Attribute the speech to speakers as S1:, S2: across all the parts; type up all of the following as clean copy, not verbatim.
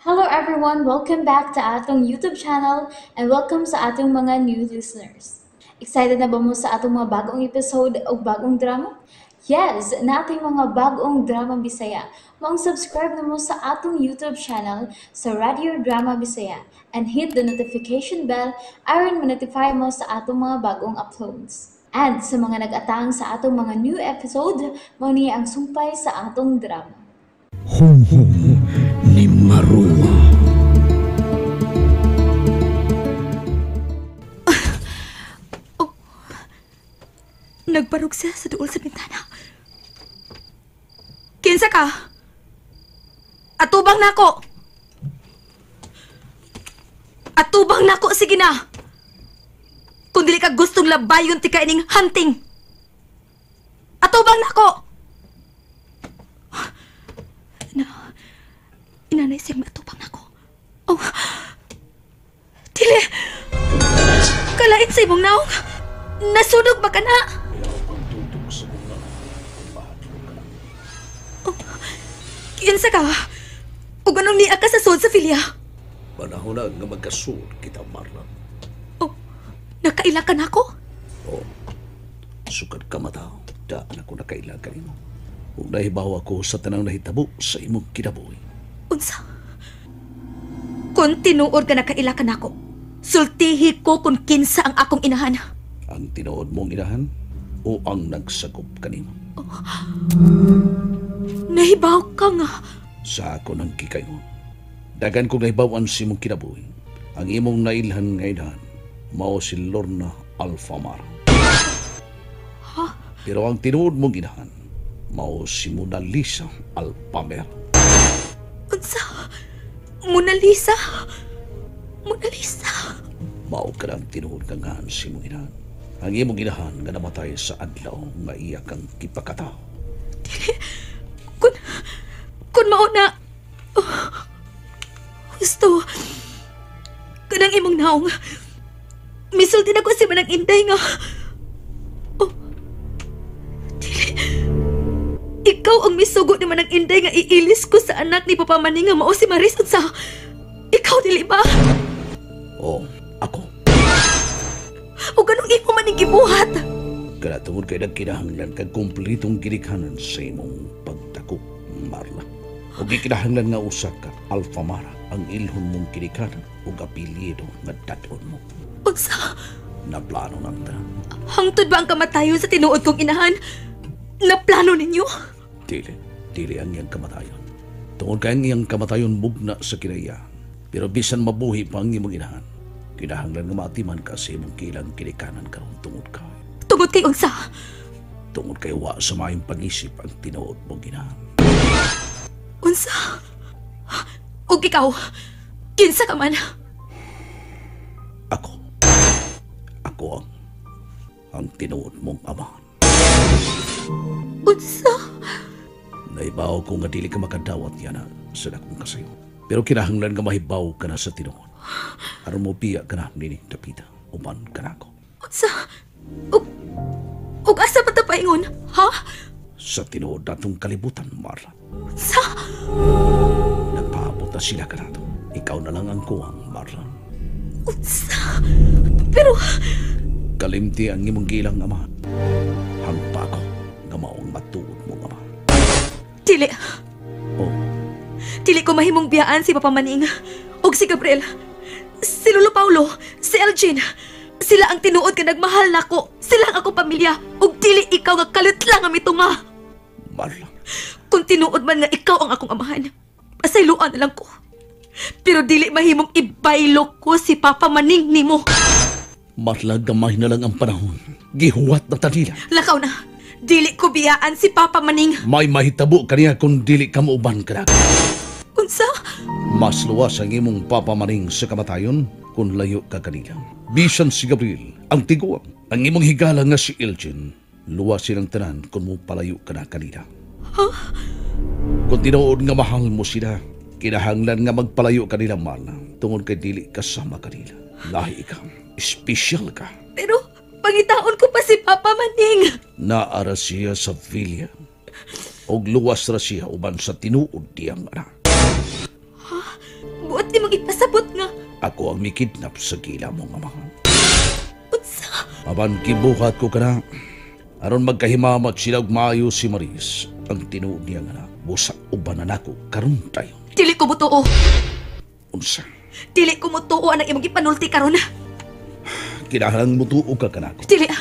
S1: Hello everyone! Welcome back to atong YouTube channel and welcome sa atong mga new listeners. Excited na ba mo sa atong mga bagong episode o bagong drama? Yes! Nating mga bagong drama Bisaya. Maong subscribe na mo sa atong YouTube channel sa Radio Drama Bisaya and hit the notification bell aron ma-notify mo sa atong mga bagong uploads. And sa mga nag-atang sa atong mga new episode, mao ni ang sumpay sa atong drama.
S2: Humhum ni Marua.
S3: Oh, nagbarog siya sa duol sa bintana. Kinsa ka? Atubang nako. Atubang nako, sige na. Kung dili ka gustong labayon ti ka ining hunting. Atubang nako. Na, inanay siyang matubang nako. Oh, dili. Kalain sa imong naong. Nasunog ba ka na? Oh, kinsa ka? Ug anong niya ka sa sud sa filya?
S2: Panahon na nga magkasud kita, Marla.
S3: Oh, nakaila ka na ako?
S2: Oh, sukad ka mata. Daan ako nakaila kanimo. Ug nahibaw ako sa tanang nahitabo sa imong kinabuhi.
S3: Unsa? Kung tinuod ka nakaila ka nako, sultihi ko kung kinsa ang akong inahan.
S2: Ang tinuod mong inahan o ang nagsakop kanimo?
S3: Oh, nahibaw ka nga.
S2: Sa ako nang kikayon. Dagan kong nahibawan sa imong kinabuhi. Ang imong nailhan nga inahan, mao si Lorna Alfamar.
S3: Ha?
S2: Pero ang tinuod mong inahan, mao si Mona Lisa Alpamer.
S3: Unsa? Mona Lisa? Mona Lisa?
S2: Mao ka ang tinuod kang ngahan sa imong inahan. Ang imong inahan nga namatay sa adlaw nga iya kang gipakataw.
S3: Dili. Kun mao na... Oh, gusto. Kanang imong naong. Misulti na ko si Manang Inday nga. Oh, dili. Ikaw ang misugo ni Manang Inday nga iilis ko sa anak ni Papa Maning nga mao si Maris. Unsa? Ikaw dili ba?
S2: Oh, ako.
S3: O ganong imo man ning gibuhat?
S2: Kada tungod kay nagkinahanglan kag kumpletong gilikhanan sa imong pagdako, Marla. O gikinahanglan nga usa ka Alfamara ang ilhon mong gilikhanan ug apelyido nga dad-on mo.
S3: Unsa?
S2: Naplano nang tanan.
S3: Hangtod ba ang kamatayon sa tinuod kong inahan? Naplano ninyo?
S2: Dili, dili ang iyang kamatayon. Tungod kay ang iyang kamatayon mugna sa kinaiya. Pero bisan mabuhi pa ang imong inahan, kinahanglan nga maatiman ka sa imong kilang kinikanan karon tungod kay.
S3: Tungod kay unsa?
S2: Tungod kay wa sa maayong pag-isip ang tinuod mong inahan.
S3: Unsa? Ug ikaw, kinsa ka man?
S2: Ako. Ako ang tinuod mong amahan.
S3: Unsa?
S2: Naibaw ko nga dili ka makadawat yana sa dakong kasayo. Pero kinahanglan nga mahibaw ka na sa tinuod. Aron mo biya ka na nining dapita, uban ka na ako.
S3: Unsa? Ug asa pa ta paingon, ha?
S2: Sa tinuod natong kalibutan, Marla.
S3: Unsa?
S2: Nagpaabot na sila ka nato. Ikaw na lang ang kuwang, Marla.
S3: Unsa? Pero...
S2: Kalimti ang imong gilang ama. Hangpa ko nga maong matuod mong ama.
S3: Dili.
S2: Oh.
S3: Dili ko mahimong biyaan si Papa Maning ug si Gabriel, si Lolo Paulo, si Elgin. Sila ang tinuod nga nagmahal nako. Sila ang akong pamilya. Ug dili ikaw nga kalit lang ang mitunga.
S2: Marla.
S3: Kung tinuod man nga ikaw ang akong amahan, pasayloan na lang ko. Pero dili mahimong ibaylo ko si Papa Maning nimo.
S2: Marla, gamay na lang ang panahon. Gihuwat na tanila.
S3: Lakaw na. Dili ko biyaan si Papa Maning.
S2: May mahitabo kaniya kung dili ka muuban kanako.
S3: Unsa?
S2: Mas luwas ang imong Papa Maning sa kamatayon kung layo ka kanila. Bisan si Gabriel, ang tiguang, ang imong higala nga si Elgin, luwas silang tanan kung mo palayo ka na kanila.
S3: Huh?
S2: Kung tinuod nga mahal mo sila, kinahanglan nga magpalayo kanila, Marla, tungod kay dili kasama kanila. Lahi ka, espesyal ka.
S3: Pero pangitaon ko pa si Papa Maning.
S2: Naara siya sa villa. Og luwas ra siya uban sa tinuod diyang anak.
S3: Ha? Buhat nimong ipasabot nga
S2: ako ang mikidnap sa gila mong amahan.
S3: Unsa?
S2: Apan gibuhat ko kana aron magkahimamat sila og maayo si Maris. Ang tinuod niya nga na busa uban na nako karon tayo.
S3: Dili ko motuo.
S2: Unsa?
S3: Dili ko motuo ang imong gipanulti karon.
S2: Kinahanglan motuo ka kanako.
S3: Dili.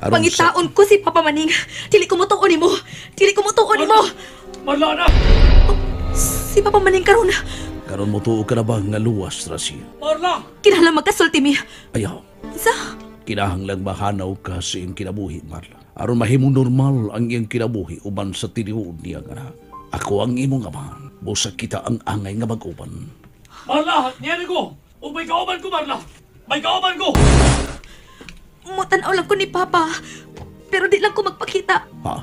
S2: Aron
S3: Pangitaon ko si Papa Maning. Dili ko motuo nimo. Dili ko motuo nimo.
S4: Marla na!
S3: Oh, si Papa Maning karon.
S2: Karon motuo ka na ba nga luwas ra siya?
S4: Marla!
S3: Kinahanglan magkasulti mi.
S2: Ayaw.
S3: Unsa?
S2: Kinahanglan mahanaw ka sa iyong kinabuhi, Marla. Aron mahimong normal ang iyong kinabuhi uban sa tinuod niya nga na. Ako ang imong amahan. Busa kita ang angay nga mag-uban.
S4: Marla! Niyari ko! O may kauban ko, Marla! May kauban ko!
S3: Mutanaw lang ko ni Papa. Pero di lang ko magpakita.
S2: Ha?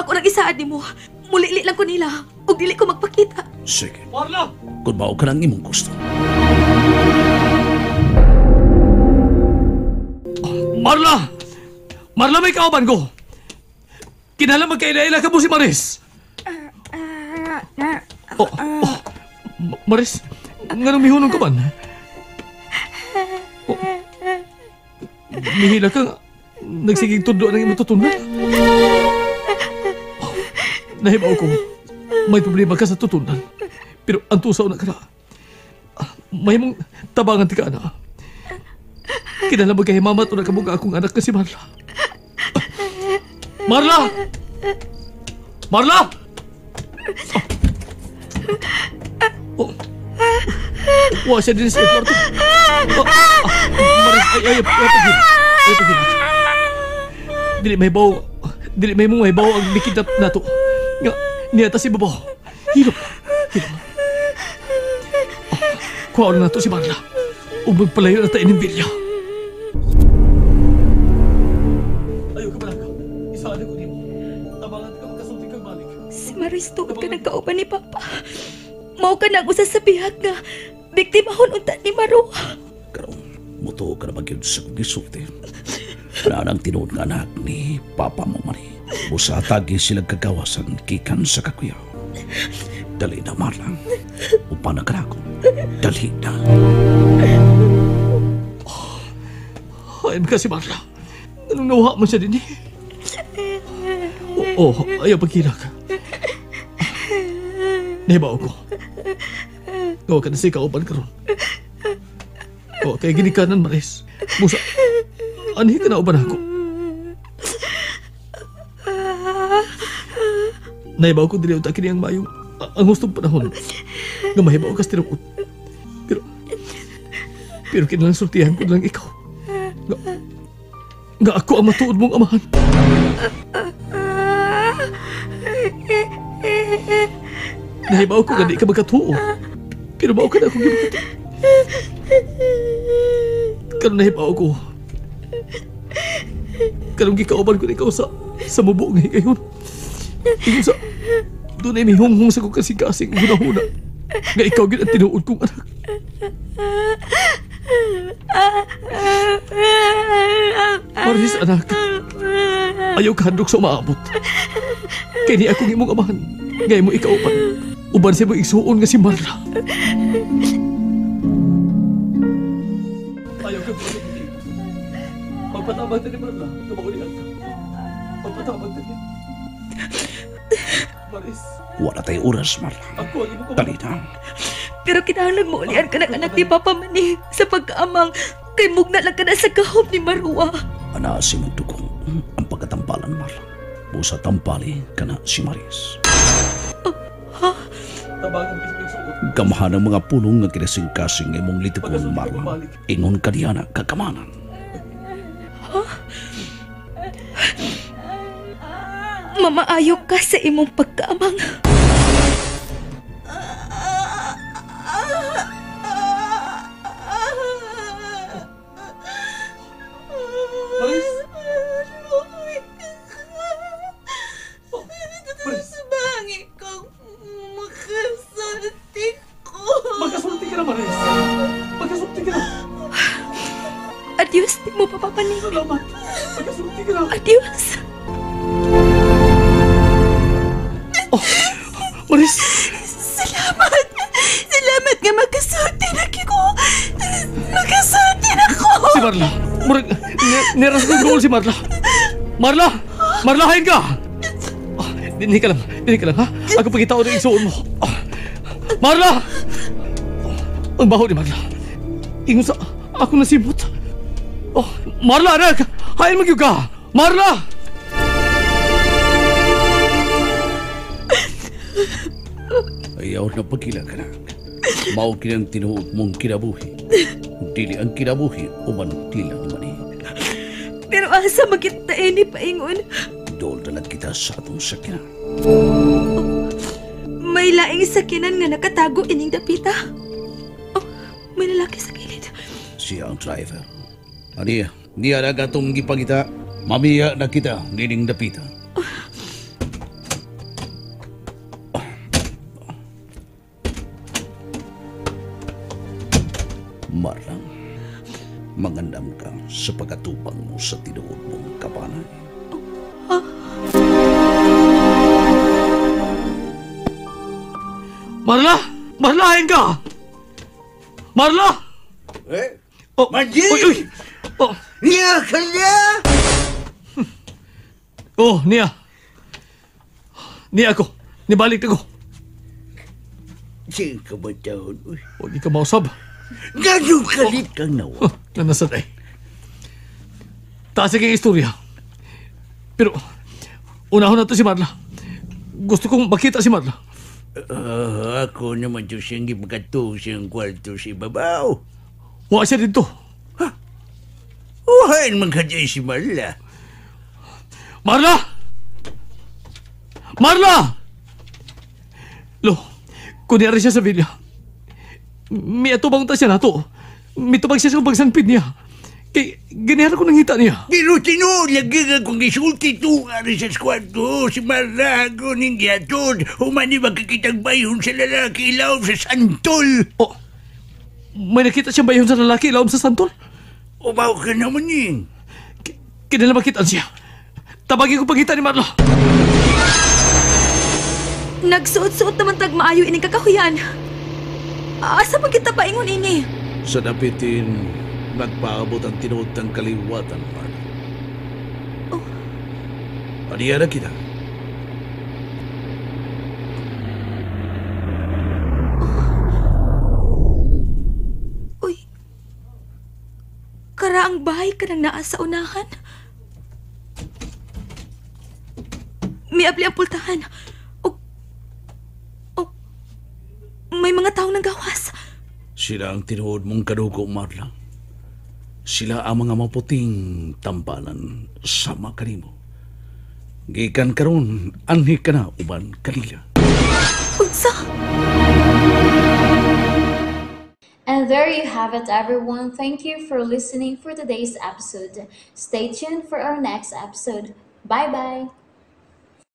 S3: Ako nang isaad nimo. Mulili lang ko nila. Ug dili ko magpakita.
S2: Sige.
S4: Marla!
S2: Kung mao ka ng imong gusto.
S4: Marla! Marla, may kauban ko! Kinahanglan magkaila-ila ka mo si Maris! Oh, oh. Maris, nganong mihunong ka man? Oh. Mihila ka nga. Nagsigig tudlo ng imong tutunan. Oh, nahibaw ko, may problema ka sa tutunan. Pero ang tusaw na ka na. May mong tabangan ti ka na. Kinahanglan magkahimamat o nakabuga akong anak ka si Marla. Marla! Marla! Oh. Wa siya din sa kwarto. Oh, Maris, ay, ay, ay, ay, paghinat. Dili may baw, dili may mong may baw ang mikidnap nato. Nga, niya ta si babaw. Hilom, hilom. Oh, kuha na nato si Marla. Ug magpalayo na tayo ng bilya. Ayaw ka malaka. Isaan ko nimo. Tabangan ka magkasulti kang balik.
S3: Si Maris tuod ka nagkauban ni Papa. Mao ka na ang usa sa bihag nga biktimahon unta ni Maruha.
S2: Karon, mutuo ka na magyud sa kong gisulti. Wala nang tinuod nga anak ni Papa mo, Mari. Busa tagi sila kagawasan gikan sa kakuya. Dali na, Marla. Upa na ka na ako. Dali na.
S4: Ay, ka si Marla. Anong nawa mo siya din eh? Oo, oh, ayaw pagkilak. Nahibaw ko. Gawa ka na si kauban karon. Oo, kaya ginikanan, Maris. Busa, anhi ka na uban ako. Nahibaw ko dili unta kini ang mayong ang hustong panahon nga mahibaw ka sa tinuod. Pero kinalang sultihan ko lang ikaw. Nga ako ang matuod mong amahan. Nahibaw ko nga di ka magkatuo. Pero mao ka na akong gibati. Karon nahibaw ko. Karon gikauban ko na ikaw sa mubo nga higayon. Ingon sa doon ay mihunghong sa kong kasing-kasing huna-huna. Nga ikaw gid ang tinuod kong anak. Maris, anak. Ayaw kahandok sa umaabot. Kaya ni akong imong amahan. Ngayon mo ikauban. Uban sa imong igsuon nga si Marla. Ayaw ka gusto. Magpatabang ta ni Marla. Tumaulihan ka. Magpatabang ta niya. Maris.
S2: Wala tayo oras, Marla.
S4: Ako ang imong amahan.
S2: Dali na.
S3: Pero kinahanglan mo ulian ka ng anak ni Papa Maning sa pagkaamang kay mugna lang ka na sa gahom ni Marua.
S2: Ana si mong dugo ang pagkatampalan, Marla. Busa tampali ka na si Maris.
S3: Ha?
S4: Tabangan ka sa pagsuot.
S2: Gamahan ang mga pulong nga kinasingkasing imong litukon, Marla. Ingon ka niya na kagamanan.
S3: Ha? Mamaayo ka sa imong pagkaamang.
S4: Maris! Maris!
S5: Bangit kong makasulti ko.
S4: Magkasulti ka na, Maris! Magkasulti ka na!
S3: Adios, di mo papapanig.
S4: Salamat! Magkasulti ka na!
S3: Adios!
S4: Oh, Maris!
S5: Salamat! Salamat nga magkasulti.
S4: Marla. Murag, niras kong goal si Marla. Marla! Marla, hain ka! Dinhi ka lang, ha? Ako pagkitaon ng igsuon mo. Marla! Ang baho ni Marla. Ingon sa, ako nasimot. Oh, Marla, anak! Hain magyug ka! Marla!
S2: Ayaw na pagkila ka na. Mao kinang tinuod mong kinabuhi. Dili ang kinabuhi, uban tila naman eh.
S3: Pero asa magkita ini paingon?
S2: Dool na lang kita sa atong sakyanan.
S3: Oh, may laing sakyanan nga nakatago ining dapita. Oh, may lalaki sa kilid.
S2: Siya ang driver. Aniya, niya na gatong gipangita. Mamiya na kita nining dapita. Oh. Marla, mangandam ka sa pagkatupang mo sa tinuod mong kapanay.
S3: Oh.
S4: Marla! Marla, hain ka! Marla!
S5: Eh?
S4: Oh,
S5: Manji!
S4: Uy, uy! Oh.
S5: Niya ka niya?
S4: Oh, niya. Niya ako. Nibalik ako.
S5: Sige ka ba taon?
S4: O, di ka mausab.
S5: Ganun kalit kang nawa.
S4: Oh, nanasad ay. Taas ang istorya. Pero, unahon na to si Marla. Gusto kong makita si Marla.
S5: Ako naman to siyang gipagkatong siyang kwarto si babaw.
S4: Wa siya dito.
S5: Ha? Uhain man ka dyan si Marla.
S4: Marla! Marla! Lo, kunyari siya sa villa. Miatubang ta siya nato. Mitubag siya sa pagsanpid niya. Kay, ganyan ko nangita niya.
S5: Pero tinuod, lagi nga kung isulti tunga rin sa kwarto. Si Marla ako ning giatod. Humani magkakitang bayon sa lalaki ilawom sa santol.
S4: Oh, may nakita siyang bayon sa lalaki ilawom sa santol?
S5: Umaw ka naman yun.
S4: Kinala makitaan siya. Tabagin ko pagkita ni Marla.
S3: Nagsuot-suot naman tagmaayo ining kakahuyan. Asa man kita paingon ini?
S2: Sa dapitin, nagpaabot ang tinuod ng kaliwatan, Marla.
S3: Oh.
S2: Aniya na kita.
S3: Oh. Uy. Karaang bahay ka nang naa sa unahan. Miabli ang pultahan. O, may mga taong nanggawas.
S2: Sila ang tinuod mong kadugo, Marla. Sila ang mga maputing tampalan sama kanimo. Gikan karon, anhi ka na uban kanila.
S3: Unsa?
S1: And there you have it, everyone. Thank you for listening for today's episode. Stay tuned for our next episode. Bye-bye!